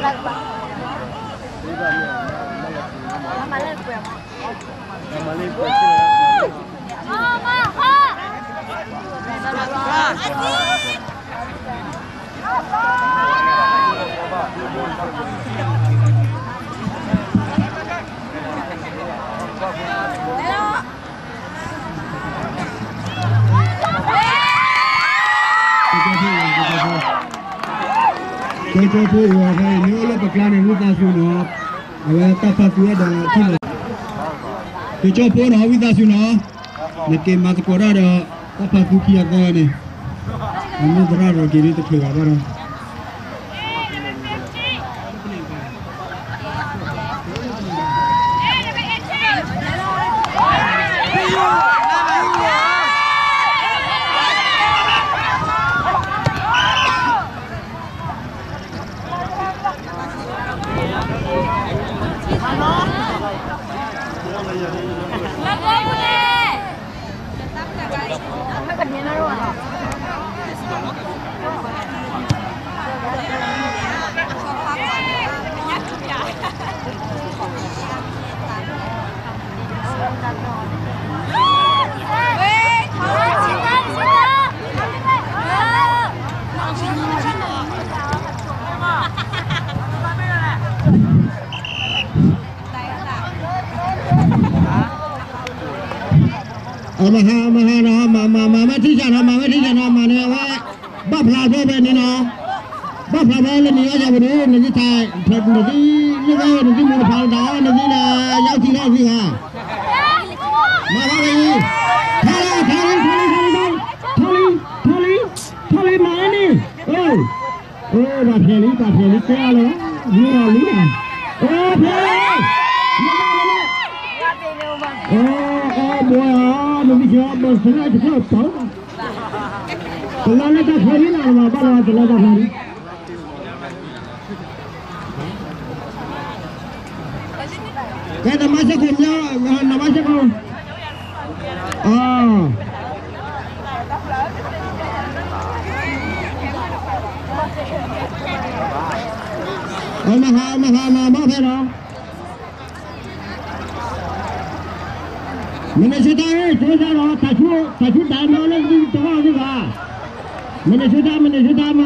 ကၠီကၠီဖိ ကၠီကၠီဖိအံၤဝဲဖဲအံၤ မ့ၢ်အိၣ်လၢပကျါန့ၣ် ဝံသးစူၤနီၤ, အဝဲတၢ်ပာ်သူဝဲဒီးထံၣ်နီၤ, ကၠီကၠီဖိနီၤ ဝံသးစူၤနီၤ, နက့ၤမၤသကိးတၢ်ဒီး တၢ်ပာ်သူခံဂၤသၢဂၤန့ၣ်, အမိၢ်သရၣ်ဒီးက့ၤဒ်တချုးဂၤဘၣ်ဒီး အမဟါ အမဟါနီၤ မၤ မၤ မၤဝဲထံဆးနီၤ မၤဝဲထံဆးနီၤ မၤန့ၣ်အဝဲ ဘၣ်ဖျါဘၣ်ဝဲန့ၣ်နီၤ ဘၣ်ဖျါဘၣ်လၢနံၤအီၣ်ယၤပဒိၣ် နသံထါ နသံလၢဝဲ နသံမူတဖၣ်တၢ်အီၣ် နသံလၢယၢ်ထံလီၢ်သံဂၤ မၤဘၣ်ဝဲအံၤ ထါလီၤ ထါလီၤ ထါလီၤ ထါလီၤ ထါလီၤ ထါလီၤ ထါလီၤ မၤဝဲန့ၣ် အိ အိ ပှၤဖျဲးလံ ပှၤဖျဲးလံ ကဲအီၤလီၤ မ့ၢ်အီၤလံ အိ ဖျဲးလံ အိ အိ ဘှီ နမ့ၢ်ကဲအီၤ ဘှီ သလၢတဖျၢၣ်ပီၤ တလၢလၢတၢ်ဖျဲးလံနီၤ ဘၣ်လီၤ တလၢတၢ်ဖျဲးလံ ကဲ နမါစဲခိၣ်မၠါ နမါစဲခိၣ် အ အမဟါ အမဟါ မၤဘၣ်ဖဲနီၤ Minnesota ဟဲ ကၠိဒၣ်ဒီး တၢ်ဆူ တၢ်ဆူတၢ်နီၤလၢသုတဂီၢ်သုဂၤ Minnesota Minnesota မၤ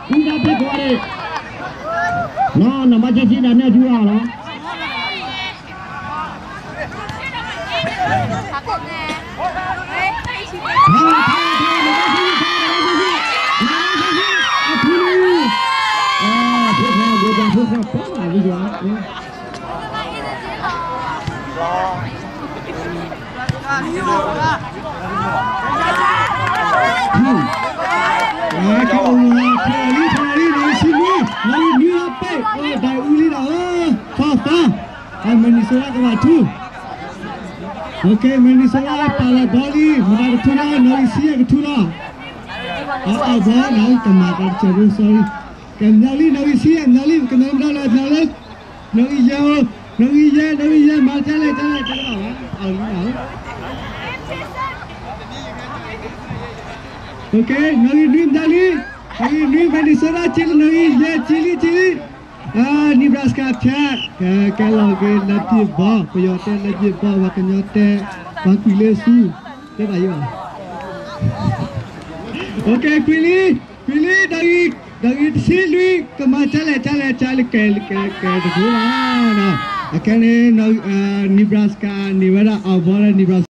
အူဒၣ်ဖဲကွၢ်န့ၣ် နီၤ နမါစဲစံဒၣ်နဲၣ်ထူအီၤလီၤ ကအိၣ်မူဟး ထီၣ်လံ ထီၣ်လံ နီၣ်ဂံၢ်ဆံနွံ နီၣ်ဂံၢ်နွံအပ့ၢ် အီၣ်ဒၣ်အူလံဒီး ဖီသါ အ Minnesota ကဘၣ်ထူ OK Minnesota ပာ်လီၤဘီလံ မတၤကထူလီၤ နီၣ်ဂံၢ်ဆံယဲၢ်ကထူလီၤ အ အဘီနီၤ ကမၤတၢ်တစဲးဖိ sorry ကမျၢၢ်လံ နီၣ်ဂံၢ်ဆံယဲၢ် မျၢၢ်လံ ကမျၢၢ်လံ ကမျၢၢ်လံ နီၣ်ဂံၢ်ယဲၢ်ဧိၤ နီၣ်ဂံၢ်ယဲၢ် နီၣ်ဂံၢ်ယဲၢ် မၤကလဲၣ် ကလဲၣ် ကလဲၣ်ဘၣ် အလံနီၤ OK နီၣ်ဂံၢ်နွံမတၤလံ နီၣ်ဂံၢ်နွံ Minnesota က့လံ နီၣ်ဂံၢ်ယဲၢ် က့လံ က့လံ Nebraska ဖၠး ကဲလီၤက့ၤ လက်ပစ်ဘီ ပယီၤတဲ လက်ပစ်ဘီ ပှၤကညီတဲ ပှၤကွံာ်လၢဆူ တဲဘၣ်ယဲၢ်ဘၣ် OK ကွံာ်လံ ကွံာ်လံ နီၣ်ဂံၢ် နီၣ်ဂံၢ်တဆံလွံၢ် ကမၤကလဲၣ် ကလဲၣ် ကလဲၣ် ကဲ ကဲ ကဲတက့ၢ်လီၤ အခဲန့ၣ် Nebraska န့ၢ်ဝဲဒၣ် အဘီလၢ Nebraska